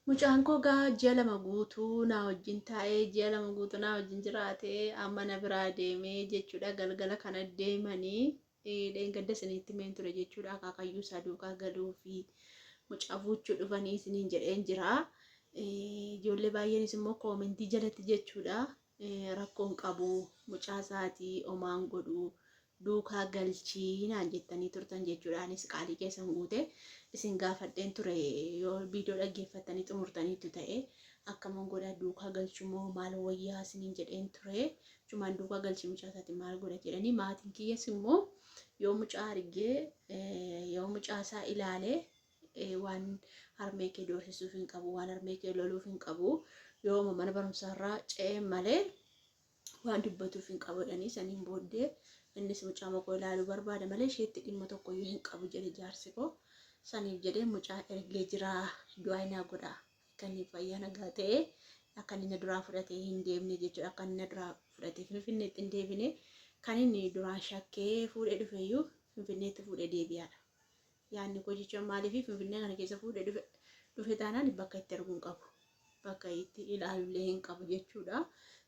Mucaan koo gaa ji'a 2 guutuu naa wajjin taa'ee ji'a 2 guutuu naa wajjin jiraatee amma na biraa deemee jechuudha. Galgala kana deemanii dheengadda isinitti himeen ture jechuudha. Akaakayyuu isaa duukaa galuu fi mucaa fuuchuu dhufanii isiniin jedheen jira. Ijoollee baay'eenis immoo koomentii jalatti jechuudha. Rakkoon qabu mucaa isaatii omaan godhu duukaa galchii naan jettanii turtan jechuudha. Anis qaalii keessan guute isin gaafadheen ture yoo viidiyoo dhaggeeffattanii xumurtaniittu ta'e akkaman godha duukaa galchumoo maal wayyaa isiniin jedheen ture. Chumaan duukaa galchii mucaa isaati maal godha jedhanii maatiin kiyyas immoo yoo mucaa argee yoo mucaa isaa ilaale waan harmee kee doorsisuuf hin qabu waan harmee kee loluuf hin qabu yoo mana barumsaarraa ce'ee malee waan dubbatuuf hin qabu jedhanii saniin booddee innis mucaa makoo ilaaluu barbaada malee isheetti dhimma tokkoyyuu hin qabu jedhe jaarsi koo. Saniif jedhee mucaa ergee jira du'aa naa godha akka inni fayyaa nagaa ta'e akka inni na duraa fudhatee hin deemne jechuudha akka inni na duraa fudhatee Finfinneetti hin deebine kan inni duraan shakkee fuudhee dhufeyyuu Finfinneetti fuudhee deebi'aadha. Yaadni koo jechuun maaliif Finfinnee kana keessa fuudhee dhufe taanaan bakka itti arguu hin qabu. Bakka itti ilaalullee hin qabu jechuudha.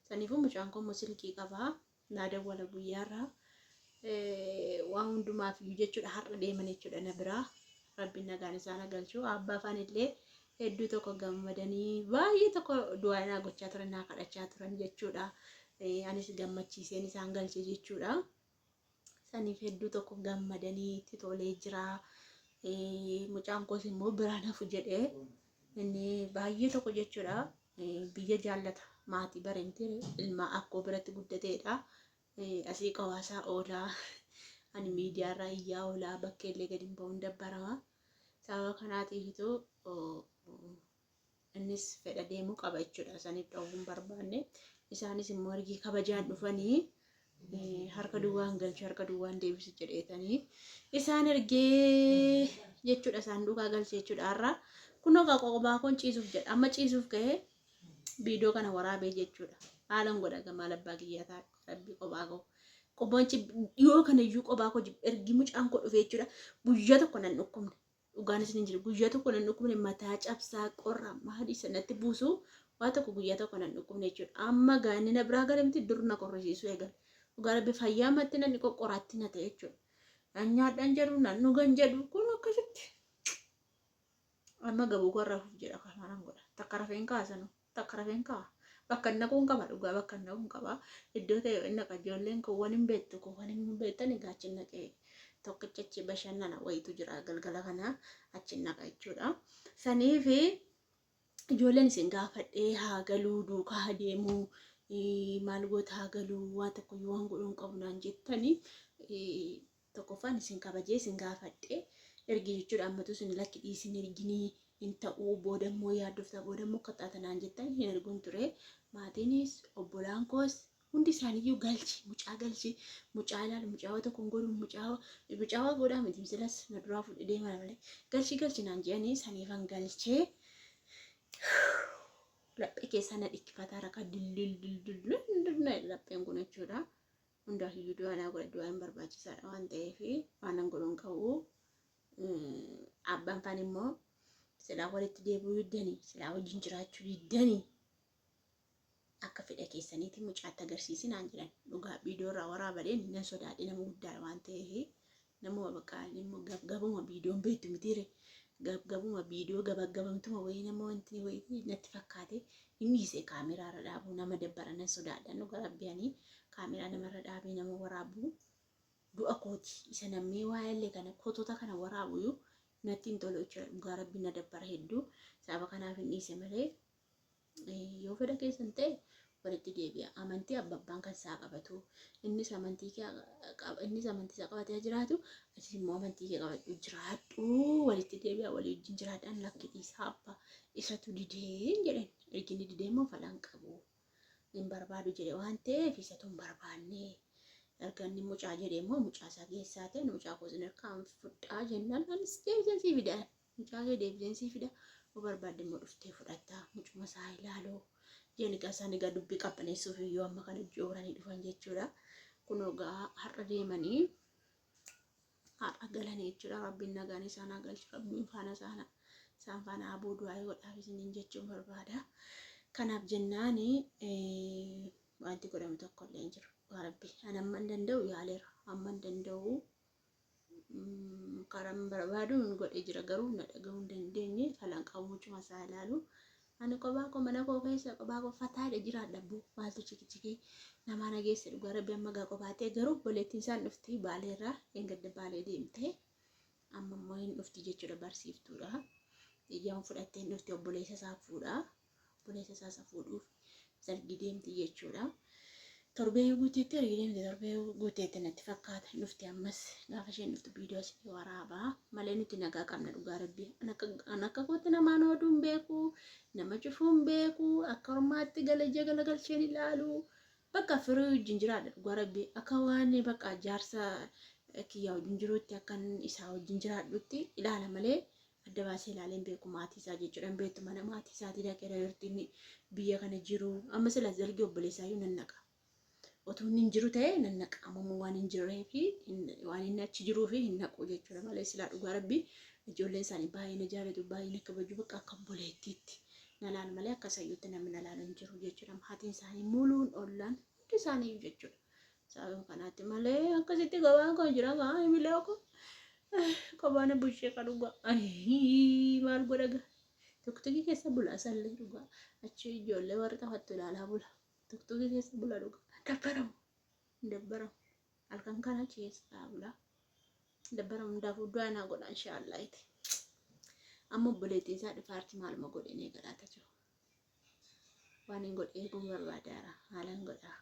Saniifuu mucaan koo immoo silkii qaba. Naa dawwala guyyaarraa. Waan hundumaaf iyyuu jechuudha har'a deeman jechuudha na biraa. Rabbiin nagaan isaan haa galchu. Abbaa afaan illee hedduu tokko gammadanii baay'ee tokko du'aa naa gochaa turan naa kadhachaa turan jechuudha. Anis gammachiiseen isaan galche jechuudha. Saniif hedduu tokko gammadanii itti tolee jira. Mucaan koos immoo biraan hafu jedhee inni baay'ee tokko jechuudha. Biyya jaallata maatii bareentire ilma akkoo biratti guddateedha. Asii qawaasaa oolaa ani miidiyaarraa iyyaa oolaa bakkeellee gadi hin ba'uun dabbarama. Sababa kanaatiifitu innis fedha deemuu qaba jechuudha. Saniif dhowwuu hin barbaanne. Isaanis immoo ergii kabajaan dhufanii harka duwwaan galchu harka duwwaan deebisu jedheetanii isaan ergee jechuudha. Isaan duukaa galche jechuudha. Har'a kunoo gaa qophaa koon ciisuuf jedha. Amma ciisuuf ka'ee viidiyoo kana waraabee jechuudha. Haalan godha gamaa labbaa kiyyaa ta'a rabbii qophaa koo. Qophaan dhiyoo kana iyyuu qophaa koo ergi mucaan koo dhufee jechuudha. Guyyaa tokko nan dhukkubne. Dhugaan isin hin jiru. Guyyaa tokko nan dhukkubne mataa cabsaa qorra maali isa natti buusu waa tokko guyyaa tokko nan dhukkubne jechuudha. Amma gaa inni na biraa gale miti dur na qorrisiisuu eegale. Dhugaa rabbi fayyaa matti nan qoqqoraatti na ta'e jechuudha. Nan nyaadhan jedhu nan dhugan jedhu kun akkasitti. Amma gabuu koo rafuuf jedha kanaan godha. Takka rafeen kaasanu. Takka rafeen ka'a. Bakka inni naquun qaba dhugaa bakka inni naquun qaba. Iddoo ta'e inni naqa ijoolleen koo waan hin beektu koo waan hin beektan egaa achi naqee tokkicha achi bashannana wayitu jira galgala kana achi naqa jechuudha. Saniif ijoolleen isin gaafadhee haa galuu duukaa haa deemuu maal goota haa galuu waan tokko iyyuu waan godhuu hin qabu naan jettanii tokkoffaan isin kabajee isin gaafadhe ergi jechuudha ammatu isin lakki dhiisin erginii hin ta'uu booda immoo yaaddofta booda immoo akka taata naan jettan hin erguun ture maatiinis obbolaan koos hundi isaaniiyyuu galchi mucaa galchi mucaa ilaali mucaa waa tokko hin godhu mucaa mucaa waa godhaa miti silas na duraa fudhe deema malee galchi galchi naan jedhanii saniifan galchee laphee keessaa na dhikkifataa rakaa dildil dildil dildil lapheen kun jechuudha. Hundaaf iyyuu du'aa naa godha du'aan barbaachisaadha waan ta'eef waan nan godhu hin qabu. Abbaan faan immoo silaa walitti deebi'uu diddanii silaa wajjin jiraachuu diddanii akka fedha keessaniitti mucaatti agarsiisi naan jedhan dhugaa viidiyoo irraa waraabadheen nan sodaadhe nama guddaadha waan ta'eef namuma bakka immoo gabgabuma viidiyoon beektu mitiire gabgabuma viidiyoo gabagabamtuma wayii nama wanti wayii natti fakkaate hin dhiise kaameraa irra dhaabuu nama dabbara nan sodaadha dhugaa rabbi ani kaameraa namarra dhaabee nama waraabuu du'a kooti isa namni waa'ee kana kotota kana waraabuyyuu natti hin tolu jechuudha dhugaa rabbi na dabbara hedduu sababa kanaaf hin dhiise malee yoo fedha keessan ta'e walitti deebi'a. Amantii abbabbaan kan isaa qabatu innis amantii kee innis amantii isaa qabatee jiraatu atis immoo amantii kee qabadhu jiraadhu walitti deebi'a walii wajjin jiraadhaan lakki dhiisaa abbaa isatu didee jedhen ergi inni didee immoo falan qabu hin barbaadu jedhe waan ta'eef isatu hin barbaanne erga inni mucaa jedhe immoo mucaa isaa keessaa ta'e mucaa koo isin harkaan fudhaa jennaan anis deebiseen sii fida Mucaa kee deebiseen sii fida yoo barbaadde immoo dhuftee fudhatta mucuma isaa ilaaloo jeen egaa isaan egaa dubbii qabbaneessuuf iyyuu amma kana jooranii dhufan jechuudha. Kun egaa har'a deemanii har'a galanii jechuudha. Rabbiin nagaan isaan haa galchu rabbiin faana isaan Isaan faana aboo du'aa godhaaf isiniin jechuun barbaada. Kanaaf jennaani wanti godhamu tokko illee hin jiru. Dhugaa Rabbi ani amma hin danda'u yaaleera. Amma hin danda'u karaan barbaadu hin godhee jira garuu na dhaga'uu hin dandeenye falan qabu mucuma isaa ilaalu. Ani kophaa koo mana koo keessa kophaa koo fataadha jiraadha boo maaltu cikicikii namaa na geesse dhugaa Rabbi amma gaa kophaa ta'e garuu obboleettiin isaan dhufti baaleerraa dheengadda baalee deemte. Amma immoo hin dhufti jechuudha barsiiftuudha. Eeyyama fudhattee hin dhufti obboleessa isaa fuudha. Obboleessa isaa isa fuudhuuf zargii deemti jechuudha. Torbee guuteetti ergi deemte torbee guuteetti natti fakkaata hin dhufti ammas gaafa isheen dhuftu viidiyoo isin waraabaa malee nuti nagaa qabna dhugaa rabbii. An akka kootti namaan ooduu hin beeku nama cufuu hin beeku akka ormaatti gala ija galagalcheen ilaalu Bakka firii wajjin jiraadha dhugaa rabbii akka waan bakka jaarsa kiyyaa wajjin jiruutti akkan isaa wajjin jiraadhutti ilaala malee adda baasee ilaalee hin beeku maatii isaa jechuudha hin beektu mana maatii isaatii dhaqeera yeroo inni biyya kana jiru amma sila zargii obboleessaa iyyuu nan naqa otuu inni hin jiru ta'e nan naqa amma waan hin jirree fi waan inni achi jiruu fi hin naqu jechuudha malee silaa dhugaa rabbii ijoolleen isaanii baay'ee na jaalatu baay'ee na kabaju bakka akka obboleettiitti na laalu malee akka sayyootti namni na laalu hin jiru jechuudha. Maatiin isaanii muluun ollaan hundi isaanii jechuudha. Sababa kanaatti malee akkasitti gabaan koo jira gaa himilee koo kophaan bushee ka dhugaa maal godha gaa tuktukii keessa bula asallee dhugaa achi ijoollee warri taphattu ilaalaa bula tuktukii keessa bula dhugaa dabbaramu dabbaramu halkan kana achi keessa ta'a bula dabbaramu hundaafuu du'aa naa godha inshaallah iti. Amma obboleettiin isaa dhufaarti maaluma godheen eegalaata jiru. Waan hin godhe eeguun barbaadaara. Haalaan godha.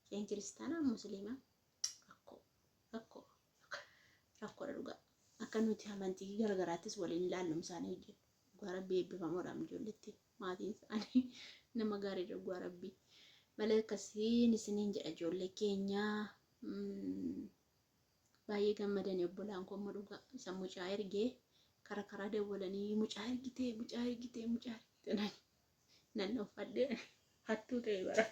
Isheen kiristaanaa musliima rakkoo rakkoo rakkoodha dhugaa. Akka nuti amantii garagaraattis waliin ilaallum isaanii hojjennu. Dhugaa rabbii eebbifamoodha ijoolletti maatiin isaanii nama gaarii dhugaa rabbii. Malee akkasiin isiniin jedha ijoollee keenyaa. Baay'ee gammadani obbolaan koo immoo dhugaa isa mucaa ergee kara karaa dawwalanii mucaa ergitee mucaa ergitee mucaa ergitee nan nan uffadhee hattuu ta'e bara.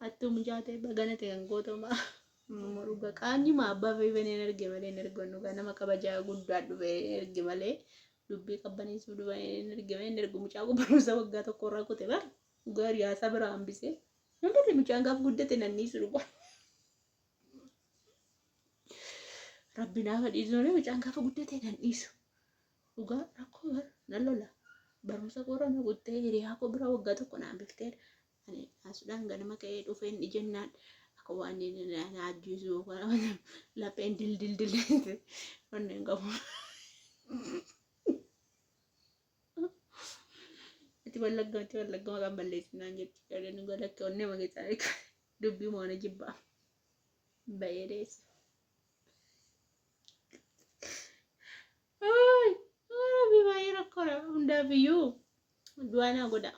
Hattuu mucaa ta'e bagana ta'e kan gootoma. Immoo dhugaa qaanyuma abbaa feebaneen erge malee hin ergannu dhugaa nama kabajaa guddaa dhufe erge malee dubbii qabbaneessuuf dhufanii hin erge malee hin ergu mucaa koo barumsa waggaa tokko irraa kute bara. Dhugaa riyaasaa biraa hambisee. Hin barre mucaan gaaf guddate nan dhiisu dhugaa. Rabbi naaf dhiisu malee mucaan gaafa guddate nan dhiisu. Dhugaa rakkoo bar nan lola. Barumsa koorra na kuttee hiriyaa koo bira waggaa tokko na hambiftee ani asuudhaan ganama ka'ee dhufeen ijennaan akka waan inni na ajjeesu yookaan lapheen dil dil dil onneen qabu. Ati wallagga ati wallagga maqaan balleessinaan jetti. Jedhanii galakke onnee mageessaa dubbii moona jibbaa. Bayee deessa. Ay, rabbi baay'ee rakkoodha. Hundaaf iyyuu du'aa naa godha.